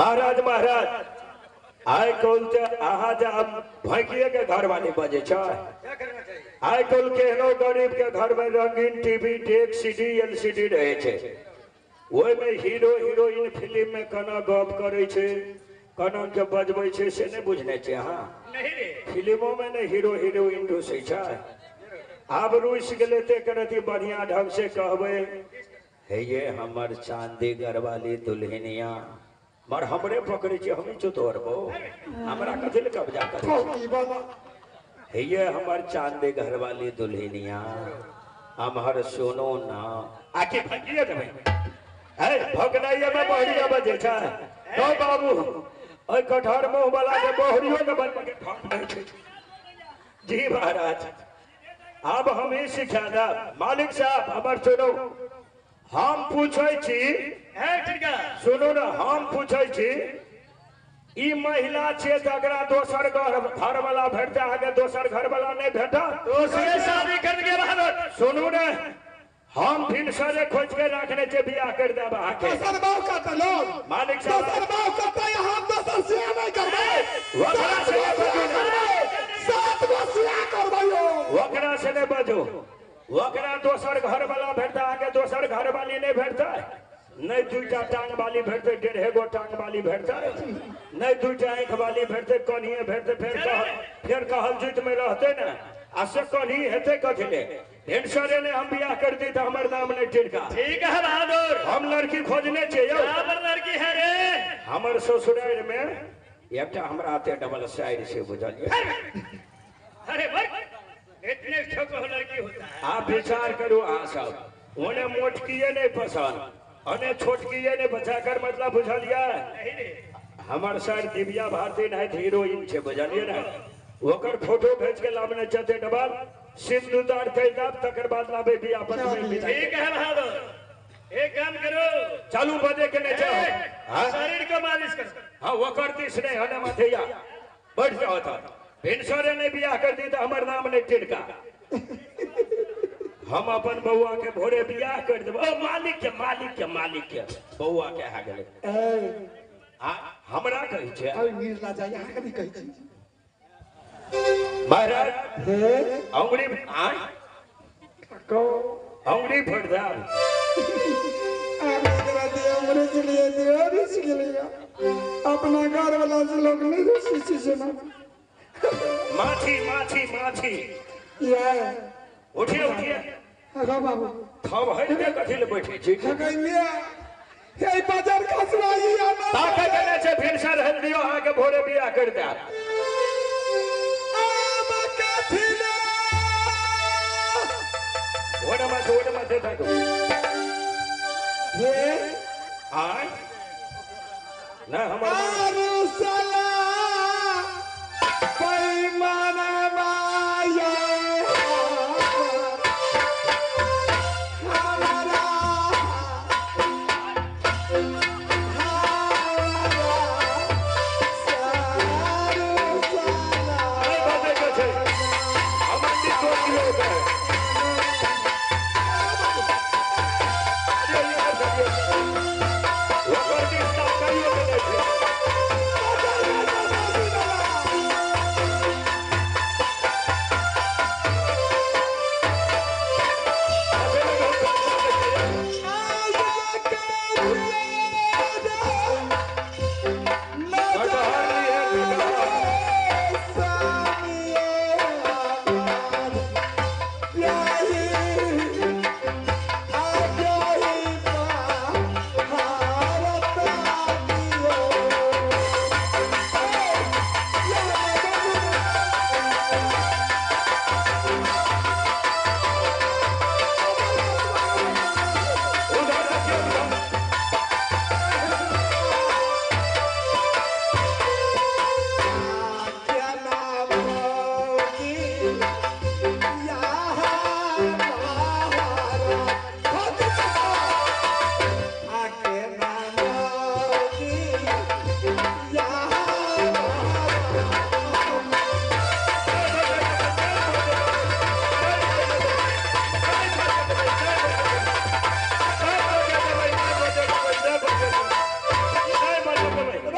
महाराज महाराज आइ काल्हि तऽ अहाँ जे भैंकिए के घरवाली बजै छै। आइ काल्हि केहनो गरीब के घर में रंगीन टीवी डेक सीडी एलसीडी रहै छै। ओहिमे हीरो हीरोइन फिल्म में केना गप करै छै केना के बजबै छै से नहि बुझने छै अहाँ। फिल्मो में ने हीरो हीरोइन रुसै छै। आब रुसि गेलै तऽ करती बढ़िया ढंग से कहबै हे ये हमर चांदी घरवाली दुल्हनिया मर हमरे पकड़े छी हमही चुतोरबो हमरा कथी ले कब्जा करै हे ये हमर चांदी घरवाली दुल्हनिया हमर सोनो ना आके फकिए देबै है भगनाइए में बहरिया बजे छै तो बाबू ओइ कठहर मुंह वाला के बहरियो के बन के ठक दै छै। जी महाराज अब हम ही सिखा देब मालिक साहब हमर सुनो हम पूछै छी सुनू ना हम पूछै छी ई महिला छे जकरा दोसर घर वाला भेटतै अहाँके दोसर घर वाला नहि भेटत दोसरे शादी करके बहादुर। सुनू ने हम भिनसरे खोज के राखने छे बियाह कर देब अहाँके। दोसर बाव करतै लोग मालिक साहब दोसर बाव करतै हम दोसर सिया नहि करबै सात गो सिया करबै ओकरा से नहि बजू ओकरा दोसर घर वाला भेटतै अहाँके दोसर घर वाली नहि भेटतै नहीं दुईटा टांग वाली भेटतै डेढ़े गो टांग वाली भेटतै नहीं दुईटा आँख वाली भेटतै कन्हिए भेटतै फेर कहल जुत में रहतै ने आ से कन्ही हेतै कथी ले भिनसरे ने हम बियाह कर दी तऽ हमर नाम नहीं टिरका। ठीक है बहादुर हम लड़की खोजने छियै यौ। लड़की है रे हमर ससुरारि में एकटा हमरा हाथे डबल साइड से बुझलियै। अरे इतने ठोको लड़की होता है। आप विचार करू अहाँ सब ओने मोटकिए नहीं पसंद अने छोटकिए नहीं बचा कर मतलब बुझलियै। हमर सर दिव्या भारती नहीं हीरोइन छै बुझलियै ने ओकर फोटो भेज के लाबने चलते डबल सिंदूरदार कर देब तकर बाद लाबे बियाह पर। ठीक है बहादुर एक काम करो चालू बजे के नहीं चाहो शरीर को मालिश करो। हाँ ओकर दिस नहीं हने माथैया बैठ जाओ था भिनसरे नहीं बियाह कर दी तऽ हमर नाम नहीं टिरका। हम अपन बउआ के भोरे बियाह कर देब ओ मालिक के मालिक के मालिक के बउआ के आ गेलै आ हमरा कहै छै अहाँ कथी कहै छी महाराज अंगुरी आय अंगुरी फोड़ देब अपना घर वाला से लोग नहीं रुसै छै ना। माछी माछी माछी उठिए उठिए हाँ बाबू थब हट के कथी ले बैठे छी हे बाजार खसवाई आना ताके केने छै भिनसर हल दियो अहाँ के भोरे बियाह कर देब। आम कथी ले ओने माथे ओने माथे ताको हे आय ना हमर आरु सला पैमाना माया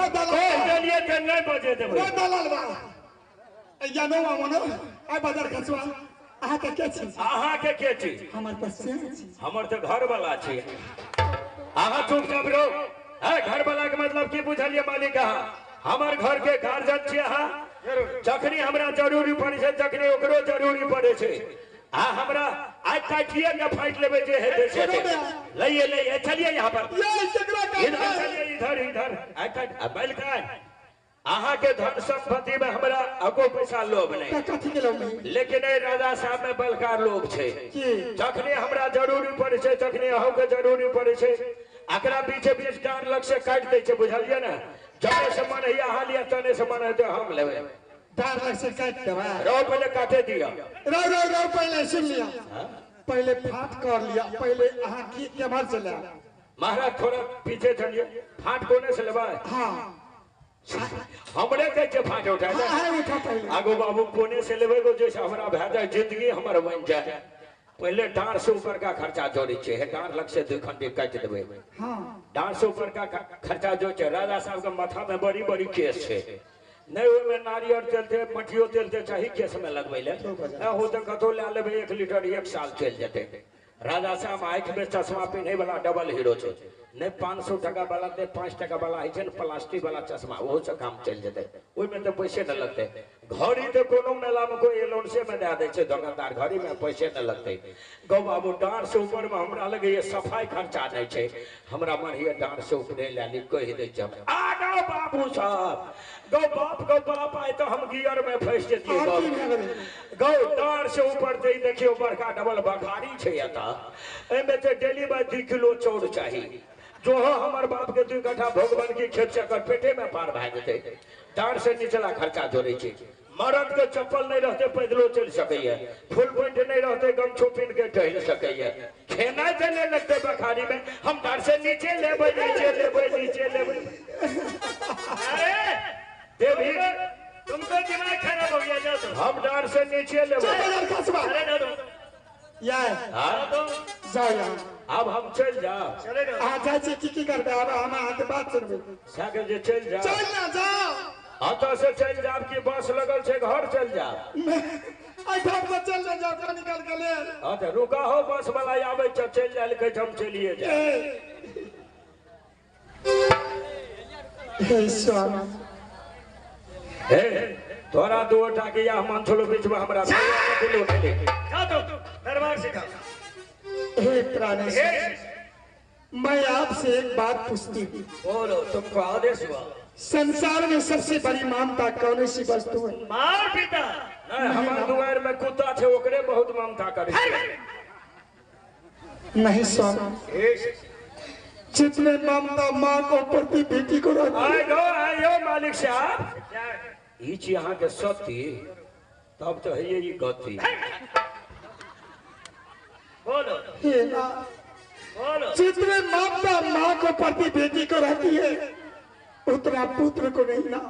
रे दलाल। कहि देलियै तऽ नहि बजे देबै। रे दलाल बा या नो मामनो आइ बाजार खसवा। अहाँ के के छी? अहाँ के के छी? हमर तऽ से छी। हमर तऽ घर वाला छी। अहाँ चुपचाप रहो। है घर वाला के मतलब की बुझलियै मालिक? अहाँ हमर घर के गार्जियन छी। अहाँ जखनी हमरा जरूरी पड़ै छै तखनी ओकरो जरूरी पड़ै छै। आ हमरा आज काटिए के फाइट लेबै जे हेतै से लइए लइए। चलिए यहाँ पर, इधर चलिए, इधर इधर। आइ काट आ बैलकान अहाँ के धन संपत्ति में हमरा अको पैसा लोभ नहीं, कथी के लोभ नहीं? लेकिन ए राजा साहब में बलका लोभ छै। जखनी हमरा जरूरी पड़ै छै तखनी अहूँ के जरूरी पड़ै छै। एकरा बीचे बीच डार लग से काटि दै छै, बुझलियै ने? जने से मन है अहाँ लिअ, तने से मन है तो हम लेबै। डार लग से काटि देबै। रौ पहिले काटे दिअ। रौ रौ रौ पहिले सुन लिअ, पहिले फाट कर लिअ, पहिले अहाँ की केम्हर से लेब? महाराज थोड़ा पीछे चलिए। फाट कोने से लेबै? हाँ हमरे कहै छै फाट उठा। उठा पहिले। आगू बाबू कोने से लेबै गो जैसे हमरा भए जाए जिंदगी हमर बनि जाए। पहले डांर से ऊपर का खर्चा जोड़े छै, डांर लग से दू खंडी काटि देबै। हाँ डांर से ऊपर का खर्चा जो छै। राजा साहब के माथा में बड़ी बड़ी केस छै, नहीं ओहिमे नारियल तेल थे मटियो तेल थे चाही केस में लगबै ले। नहीं हो तऽ कतौ लए लेबै 1 लीटर 1 साल चलि जेतै। राजा साहब आँखि में चश्मा पिन्है वाला डबल हीरो छै। नहीं 500 टका वाला नहीं 5 टका वाला होइ छै ने प्लास्टिक वाला चश्मा, ओहो से काम चलि जेतै। ओहिमे तऽ पैसे नहि लगतै। घड़ी तऽ कोनो मेला में कोई एलोन्से में दए दै छै दोकानदार, घड़ी में पैसे नहि लगतै। गौ बाबू डाँर से ऊपर में हमरा लगैए सफाई खर्चा नहि छै। हमरा मन होइए डाँर से ऊपरे लए ली, कहि दै छै आ गौ बाबू साहब, गौ बाप आइ तऽ हम गियर में फँसि जेतियै। गौ डाँर से ऊपर तऽ देखियौ बड़का डबल बखारी छै एतऽ, एहिमे तऽ डेली बाय 2 किलो चाउर चाही। जो हो हमर बाप के 2 कट्ठा भगवान की खेत से अगर पेटे में पार भए जेतै। डाँर से निचला खर्चा जोड़ै छै। मरद के चप्पल नहीं रहते पैदलो चलि सकैए, फुल पैंट नहीं रहते गमछो पिन्ह के टहल सकैए, खेनाइ तऽ नहि लगतै बखारी में। हम डाँर से नीचे लेबै, नीचे लेबै, नीचे लेबै। अरे देवी तुमको दिमाग खराब हो गया, जाओ तुम। हम डाँर से नीचे लेबै। अरे जाओ तुम। यार जाओ यार, अब हम चल जाओ। अहाँ जाइ छी की की करबै? आब हम अहाँके बात सुनबै। सागर जे चलि जाओ। चल ना जाओ। अतऽ से चलि जाब कि बस लगल छै घर चलि जाब? एहिठाम से चलि ना जाओ, कहाँ निकल के लेल। हाँ तऽ रुका हो, बस वाला आबै छै चलि जाय कहै छै हम चलिए जाए। हे स्वामी, हे तोरा 2 टा के या मन छोड़ो बीच में हमरा जाओ तुम दरबार से जाओ। हे प्राणेश्वर, मैं आपसे एक बात पूछती हूँ। बोलो, तुमको आदेश हुआ। संसार में सबसे बड़ी ममता कौन सी वस्तु है? मार पिता। नहीं, हमार दुआर में कुत्ता छे ओकरे बहुत ममता करे। नहीं स्वामी, जितने ममता माँ को प्रति बेटी को रहती है। आय गो आयो मालिक साहब, ई छी अहाँ के सती, तब तो है ई गति। बोलो बोलो। जितने ममता माँ को प्रति बेटी को रहती है उतना पुत्र को नहीं ना।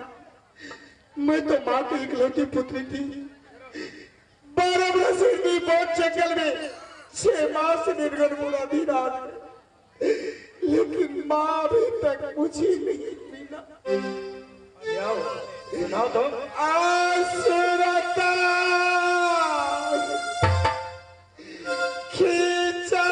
मैं तो माँ की इकलौती पुत्री थी। 12 बरस की बहुत जंगल में 6 माह से निर्गण मुरादी रात में, लेकिन माँ अभी तक मुझे नहीं मिला। सुनाओ तुम। आसुरता खींचा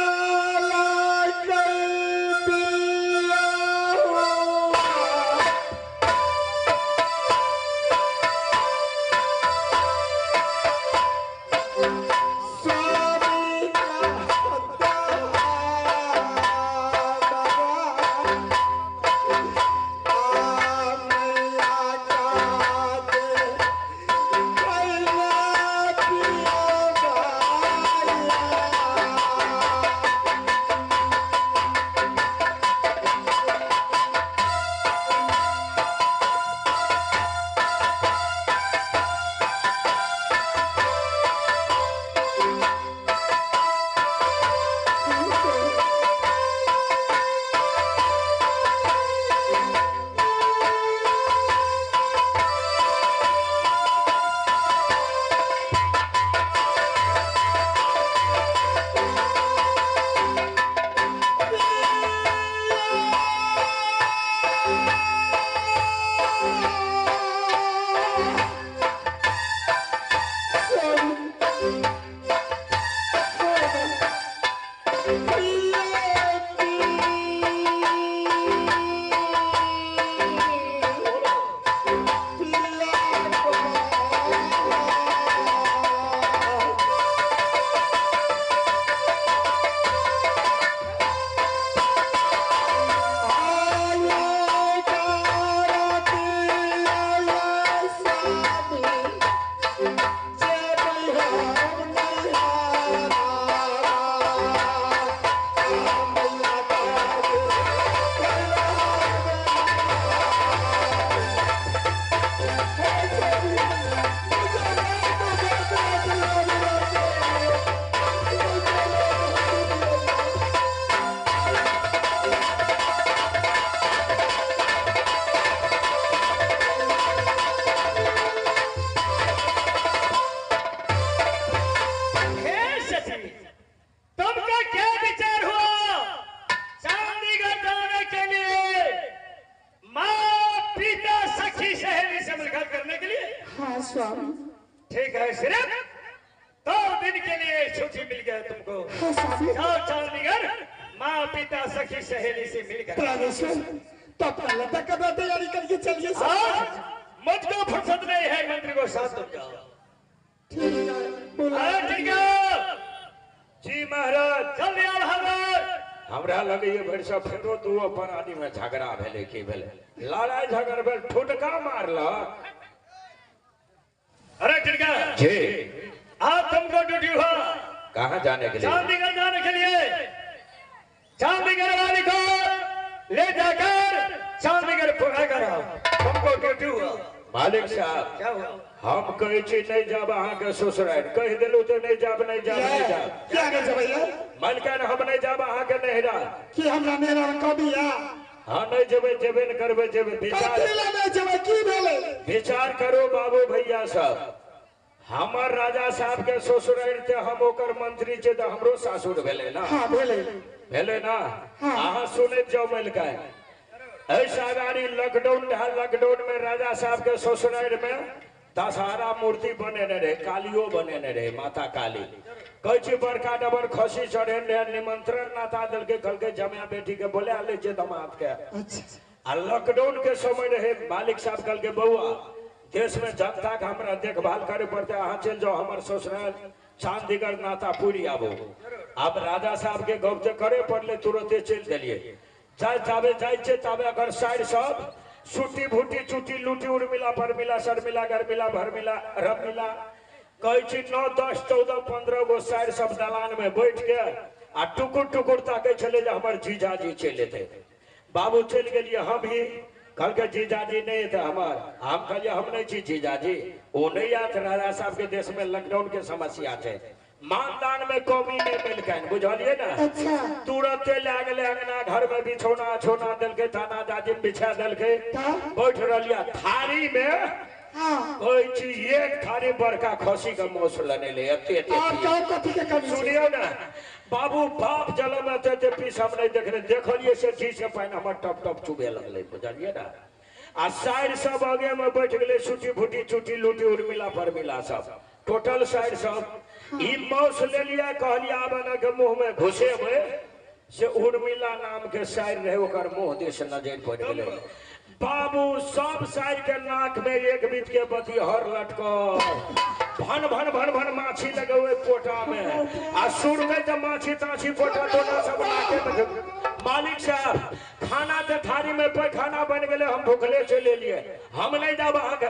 स्वामी। ठीक है, सिर्फ 2 दिन के लिए छुट्टी मिल गया तुमको। हाँ स्वामी। जाओ चंडीगढ़, माँ पिता सखी सहेली से मिलकर। प्राणेश्वर तो अपना लता कपड़ा तैयारी करके चलिए। मुझको फुर्सत नहीं है, मंत्री को साथ तुम जाओ। ठीक है। ठीक है जी महाराज। जल्दी आओ महाराज। हमरा लगैए भरि सब फेरो दूओ प्राणी में झगड़ा भेलै की भेलै, लड़ाई झगड़ भेल, ठुटका मारलक। अरे ठीक है जी, आज तुमको ड्यूटी हुआ। कहाँ जाने के लिए? चंडीगढ़ जाने के लिए। चंडीगढ़ वाले को ले जाकर चंडीगढ़ पहुंचा कर आओ, तुमको ड्यूटी हुआ। मालिक साहब क्या हुआ? हम कहै छी नहीं जाब अहाँ के ससुराल, कहि देलू तो नहीं जाब नहीं जाब नहीं जाब। क्या नहीं जब भैया? मालिकान हम नहीं जाब अहाँ के नहिरा। कि हमरा नहिरा में कभी आ? हाँ नहीं जेबै, जेबे न करबै जेबै। विचार नहीं जेबै की भेलै? विचार करो बाबू भैया सब, हमर राजा साहब के ससुराल ते हम ओकर मंत्री छे तो हमरो सासुर भेलै ना। हाँ भेलै, भेलै ना। अहाँ सुनैत जाउ मालिकान, ऐसा गाड़ी लॉकडाउन रहा, लॉकडाउन में राजा साहब के ससुराल में दशहरा मूर्ति बनेने रहे, कालियो बनेने रहे, माता काली। कहै छी बड़का डबर खसी चढ़ेने रहे, निमंत्रण नाता देलकै, कहलकै जमाय बेटी के बोला लै छै दमाद के। आ लॉकडाउन के समय रहे, मालिक साहब कहलकै बौआ देश में जनता के हमरा देखभाल करे पड़तै, अहाँ चलि जाउ हमर ससुराल चंडीगढ़ नाता पूरी आबू। आब राजा साहब के गप तऽ करे पड़लै, तुरते चलि देलियै। जाय ताबे जाइ छै ताबे अगर साइड सब सुटी भूटी चूटी लूटी उर्मिला परमिला शर्मिला गर्मिला भरमिला रमिला कहै छी 9 10 14 15 गो साइड सब दलान में बैठ के आ टुकुर टुकुर ताकै छलै जे हमर जीजाजी चलि एतै। बाबू चलि गेलियै हम ही, कहलकै जीजाजी नहीं एतै हमर। हम कहलियै हम नहीं छी जीजाजी, ओ नहीं आयत। राजा साहब के देश में लॉकडाउन के समस्या छै, मानदान में कमी नहीं मिलकनि, बुझलियै ना। अच्छा। तुरते लए गेलै अंगना घर में बिछौना छौना देलकै, थाना जाजिम बिछा देलकै, बैठ रहलियै थारी में। कहै छी एक थारी बड़का खसी के मौस लेने ले एते एते। सुनियौ ना बाबू, बाप जलम एते एते पीस हम नहीं देखने, देखलियै से जी से पानि हमर टप टप चुबे लगलै, बुझलियै ना। आ साइड सब आगे में बैठ गेलै, सुटी फूटी चूटी लूटी उर्मिला परमिला सब टोटल साइड सब। ई मौस ले लिया, कहलिया आब एना के मुंह में घुसेबै से उर्मिला नाम के साइड रहे, ओकर मुंह दिस नजर पड़ि गेलै। बाबू सब साइड के नाक में एक बीत के बती हर लटकल, भन भन भन भन माछी लगे हुए पोटा में, आ सुर के माछी ताछी पोटा टोटा सब नाके में। मालिक साहब खाना के थारी में पैखाना बन गेलै, हम भूखले चलि एलियै, हम नहीं जाब अहाँके।